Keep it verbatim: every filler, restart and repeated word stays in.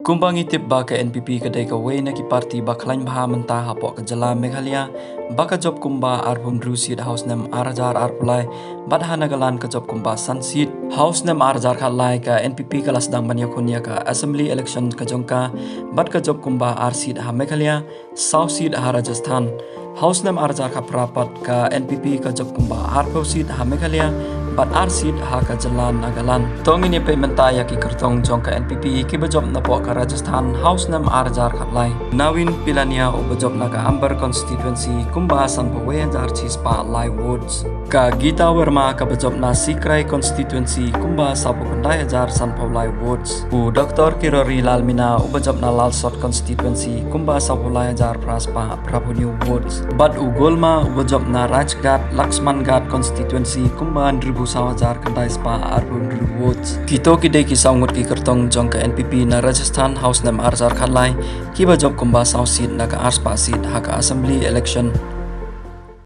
Kumba ngi tip ba ka N P P ka dei kawei na ki party ba khlaiñ bha mynta hapoh ka jylla Meghalaya, ba ka jop kumba arphew hynriew seat ha u snem ar hajar arphew lai, bad ha Nagaland ka jop kumba san seat. Ha u snem ar hajar khatlai ka N P P ka la sdang ban ïakhun ïa ka assembly election ka jong ka, bad ka jop kumba ar seat ha Meghalaya, saw seat ha Rajasthan. Ha u snem ar hajar khatphra pat ka N P P ka jop kumba arphew seat ha Meghalaya, bad ar seat ha ka jylla Nagaland. To ngin ïa peit mynta ïa ki kyrtong jong ka N P P kiba jop napoh ka Rajasthan ha u snem ar hajar khatlai. Naveen Pillania uba jop na ka Amber constituency kumba sanphew wei hajar chispah lai votes. Ka Geeta Verma kaba jop na Sikrai constituency kumba sawphew khyndai hajar sanphew lai votes. U Doctor Kirory Lal Meena uba jop na Lalsot constituency kumba sawphew lai hajar phraspah phraphew hynñiew votes. Bad u Golma uba jop na Rajghat Laxmanghat constituency kumba hynriewphew saw hajar khyndai spah arphew hynriew votes. Kito ki dei ki saw ngut ki kyrtong jong ka N P P na Rajasthan ha u snem ar hajar khatlai, kiba jop kumba saw seat na ka ar spah seat ha ka assembly election.